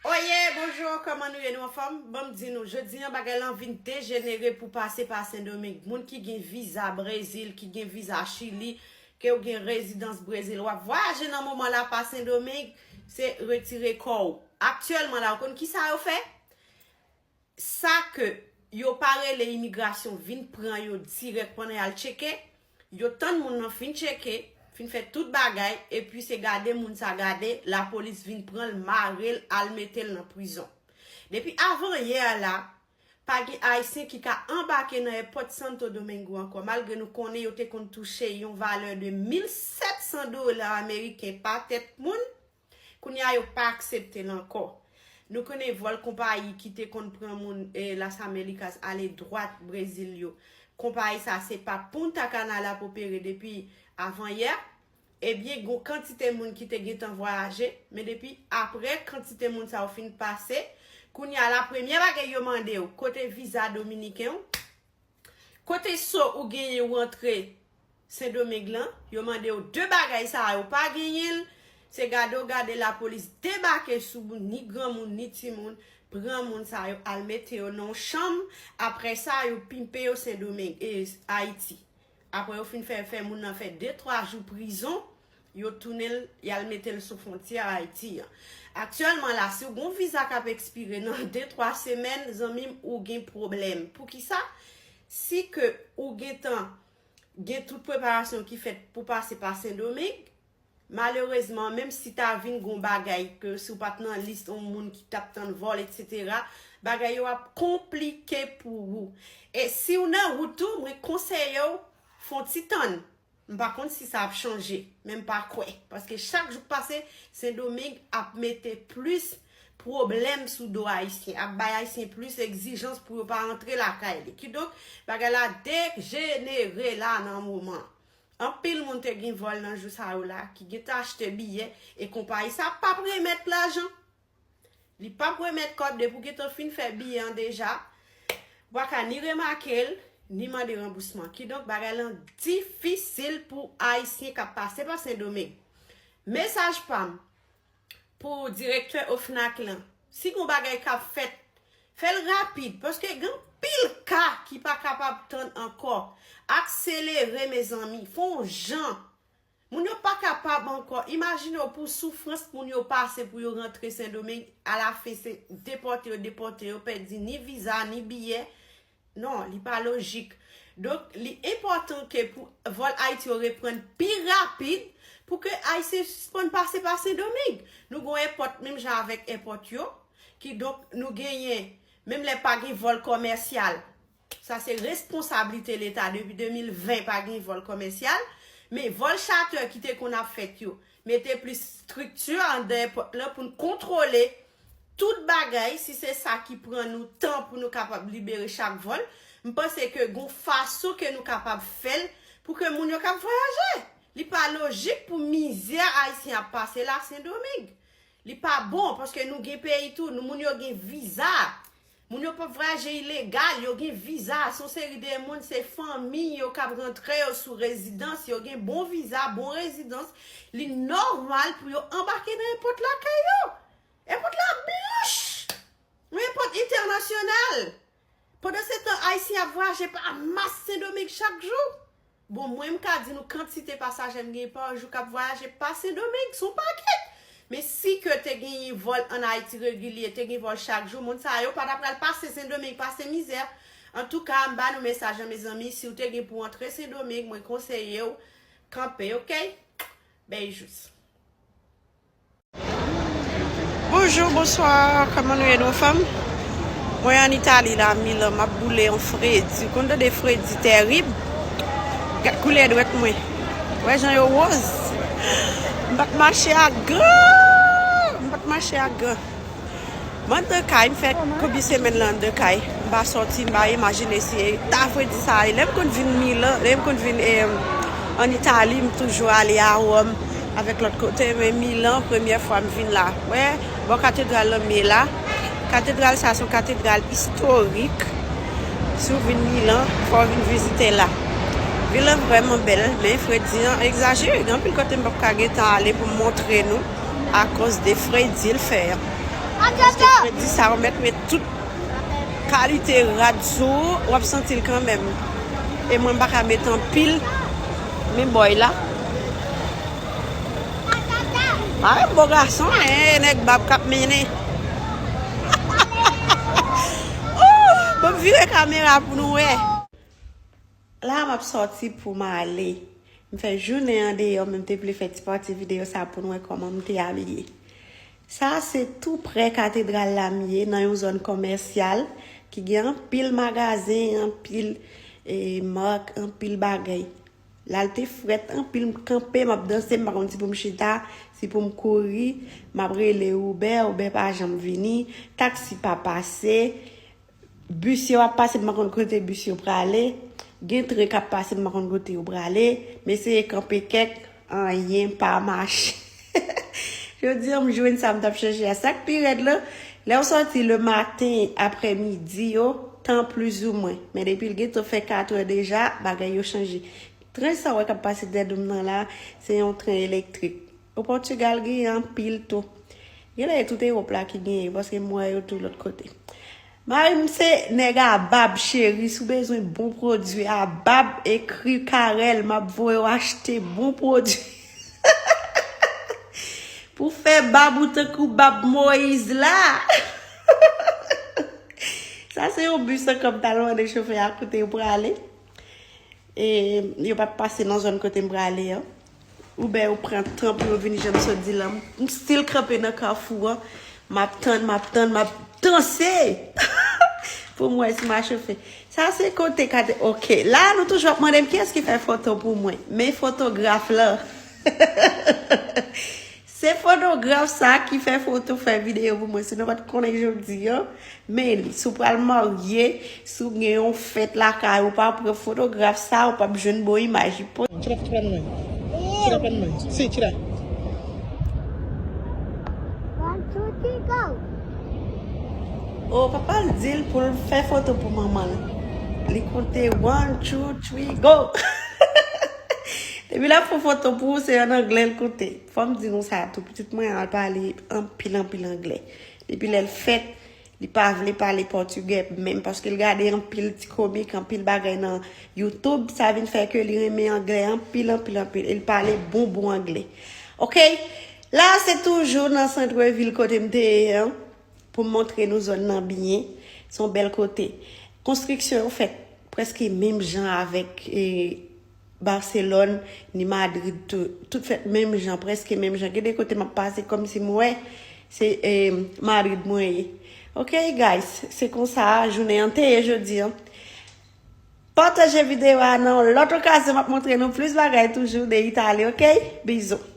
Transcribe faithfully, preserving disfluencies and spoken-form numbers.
Oye, bonjou, kòman nou ye? Nou anfòm? Ban m di nou, jodi a bagay lan vin dejenere pou pase pa Sendomeng. Moun ki gen viza Brezil, ki gen viza Chili, ke w gen rezidans Brezil, w ap vwayaje nan moman la pa Sendomeng, se retire kò w. Aktyèlman la, ou konn kisa yo fè? Sa ke yo pa rele imigrasyon vin pran yo dirèk pandan y al tcheke, yo tann moun nan fin tcheke, fin fè tout bagay, epi se gade moun sa gade, lapolis vin pran l, mare l, al mete l nan prizon. Depi avan yè la, pa gen Ayisyen ki ka anbake nan èpòt Santo Domingo ankò, malgre nou konnen yo te konn touche yon valè de mil sèt san dola ameriken pa tèt moun. Kounye a, yo pa aksepte l ankò. Nou konnen vòl konpayi ki te konn pran moun e Las Americas ale dwat Brezil yo. Konpayi sa se pa Punta Cana l ap opere depi avanyè. Ebyen, gon kantite moun ki te gentan vwayaje, men depi apre kantite moun sa yo fin pase, kounye a la premyè bagay yo mande w, kote viza dominiken w? Kote so ou genyen ou antre Sendomeng lan, yo mande w de bagay sa yo pa genyen l, se gade w gade lapolis debake sou moun, ni granmoun, ni timoun, pran moun sa yo al mete yo nan yon chanm, apre sa yo pimpe yo Sendomeng, e, Ayiti. Apre yo fin fè, fè moun nan fè de twa jou prizon, yo tounen l, y al mete l sou fwontyè Ayiti an. Aktyèlman la, si w gon viza k ap ekspire nan de twa semèn, zanmi m, ou gen pwoblèm. Poukisa? Si ke ou gentan gen tout preparasyon ki fèt pou pase pa Sendomeng, malerezman, menm si ta vin gon bagay ke si w pa t nan lis yon moun ki t ap tann vòl, etsetera, bagay yo ap konplike pou ou. E si w nan wout ou, mwen konseye w, fè yon ti tann. M pa konn si sa ap chanje, men m pa kwè. Paske chak jou k pase, Sendomeng ap mete plis pwoblèm sou do Ayisyen, ap bay Ayisyen plis egzijans pou yo pa antre lakay li. Kidonk, bagay la dejenere la nan moman. Anpil moun te gen vòl nan jou sa yo la, ki gentan achte biyè, e konpayi sa p ap remèt lajan. Li p ap remèt kòb depi w gentan fin fè biyè an deja. W pa ka ni remake l, ni mande ranbousman. Kidonk, bagay lan difisil pou Ayisyen k ap pase pa Sendomeng. Mesaj pa m pou direktè OFNAC lan, si gon bagay k ap fèt, fè l rapid, paske gen anpil ka ki pa kapab tann ankò. Akselere, mezanmi, fè yon jan. Moun yo pa kapab ankò. Imajine w pou soufrans moun yo pase pou yo rantre Sendomeng, alafen se depòte yo, depòte yo, pèdi ni viza, ni biyè. Non, li pa lojik. Donk, li enpòtan ke pou vòl Ayiti yo reprann pi rapid pou ke Ayisyen sispann pase pa Sendomeng. Nou gon èpòt menm jan avèk èpòt yo. Kidonk, nou genyen, menm lè pa gen vòl kòmèsyal, sa se responsablite Leta depi de mil ven pa gen vòl kòmèsyal. Men vòl charter ki te konn ap fèt yo, mete plis estrikti anndan èpòt lan pou n kontwole tout bagay, si se sa ki pran nou tan pou nou kapab libere chak vòl, m panse ke gon fason ke nou kapab fè l pou ke moun yo k ap vwayaje. Li pa lojik pou mizè Ayisyen ap pase la Sendomeng. Li pa bon, paske nou gen peyi tou, nou moun yo gen viza. Moun yo p ap vwayaje ilegal, yo gen viza. Se yon seri de moun, se fanmi yo k ap rantre yo sou rezidans, yo gen bon viza, bon rezidans. Li nòmal pou yo anbake nan èpòt lakay yo. Èpòt la blanch. Yon èpòt entènasyonal. Pandansetan, Ayisyen ap vwayaje pa mas Sendomeng chak jou. Bon, mwen, m ka di nou kantite pasaje m gen pa jou k ap vwayaje pa Sendomeng, se yon pakèt. Men si ke te genyen vòl ann Ayiti regilye, te gen vòl chak jou, moun sa yo pa ta pral pase Sendomeng, pase mizè. Antouka, m ba nou mesaj lan, mezanmi, si w te gen pou w antre Sendomeng, mwen konseye w kanpe, oke? Bèl jous. Bonjou, bonswa, kòman nou ye, nou anfòm? Mwen ann Itali la, Milan, m ap boule yon fredi. Ou konn tande fredi tèrib? Gad koulè dwèt mwen. Wè jan yo woz. M pa t mache ak gan. M pa t mache ak gan. M anndan kay, m fè konbyen semèn la anndan kay. M pa sòti, m pa imajine si ta fredi sa ye. Lè m konn vin Milan, lè m konn vin, eh, ann Itali, m toujou ale a Wòm avèk lòt kote, men Milan, premyè fwa m vin la. Wè, bò katedral lan m ye la. Katedral sa se yon katedral istorik. Si w vin Milan, fò w vin vizite la. Vil lan vrèman bèl, men fredi an egzajere. Gen anpil kote m p ap ka gentan ale pou m montre nou akoz de fredi l fè an. Paske fredi sa, ou mèt met tout kalite rad sou ou, w ap santi l kanmenm. E mwen, m pa ka met anpil, men bòy la. Mare m bo gason, e nèg bab k ap mennen. Oh, bon, vire kamera pou nou wè. La, m ap sòti pou m ale. M fè jounen an deyò, men m te vle fè ti pati videyo sa pou nou wè kòman m te abiye. Sa se tou prè katedral la m ye, nan yon zòn kòmèsyal ki gen anpil magazen, anpil, e, mak, anpil bagay. La l te frèt anpil, m kanpe, m ap danse, m pa konn si pou m chita, si pou m kouri, m ap rele Uber, Uber pa janm vini, taksi pa pase. Bis yo ap pase, m pa konn kote bis yo prale. Gen tren k ap pase, m pa konn kote yo prale. M eseye kanpe kèk, anyen pa mache. Jodi a, m jwenn sa m t ap chèche a. Sa k pi rèd la, lè w sòti le maten, aprèmidi yo, tan plizoumwen. Men depi l gentan fè katrè deja, bagay yo chanje. Tren sa w wè k ap pase dèyè do m nan la, se yon tren elektrik. O Pòtigal, genyen anpil tou. Genlè e tout Ewòp la ki genyen, paske m wè yo tou lòt kote. Mari m se nèg a bab, cheri. Si w bezwen bon pwodui a bab, ekri Carel, m ap voye w achte bon pwodui. Pou fè bab ou tankou bab Moyiz la. Sa se yon bis ankò m t al mande chofè a kote yo prale. E yo pa t pase nan zòn kote m prale an. Uber yo pran tan pou yo vini jan m sot di la. M still kanpe nan kafou an. M ap tann, m ap tann, m ap danse. Pou m wè si m a chofe. Sa se kote kate. Ok. La, nou toujou ap mande m kiyès ki fè foto pou mwen. Men fotograf la. Se fotograf sa ki fè foto, fè videyo pou mwen. Si nou pa t konnen jodi a, men li. Si w pral marye, si w gen yon fèt lakay ou, pa pran fotograf sa, ou p ap jwenn bon imaj. Li po- Tira, tira nan men. Tira pa nan men. Si, tira. One, two, three, go. Oh, papa l di l pou l fè foto pou manman l. Li konte one, two, three, go. Depi l ap fè foto pou ou, se an anglè l konte. Fò m di nou sa tou, pitit mwen al pale anpil, anpil anglè. Depi lè l fèt, li pa vle pale pòtigè menm, paske l gade anpil ti komik, anpil bagay nan YouTube, sa vin fè ke li renmen anglè anpil, anpil, anpil. E l pale bon, bon anglè. Ok? La, se toujou nan sant vil kote m te ye an, pou m montre nou zòn nan byen. Se yon bèl kote. Konstriksyon yo fèt prèske menm jan avèk, e, Barcelone, ni Madrid tou. Tout fèt menm jan, prèske menm jan. Gen de kote m ap pase kòmsi m wè se, e, Madrid mwen ye. Ok, guys, se konsa jounen an te ye jodi an. Pataje videyo a nan lòt okazyon, m ap montre nou plis bagay toujou de Itali, ok? Bizou.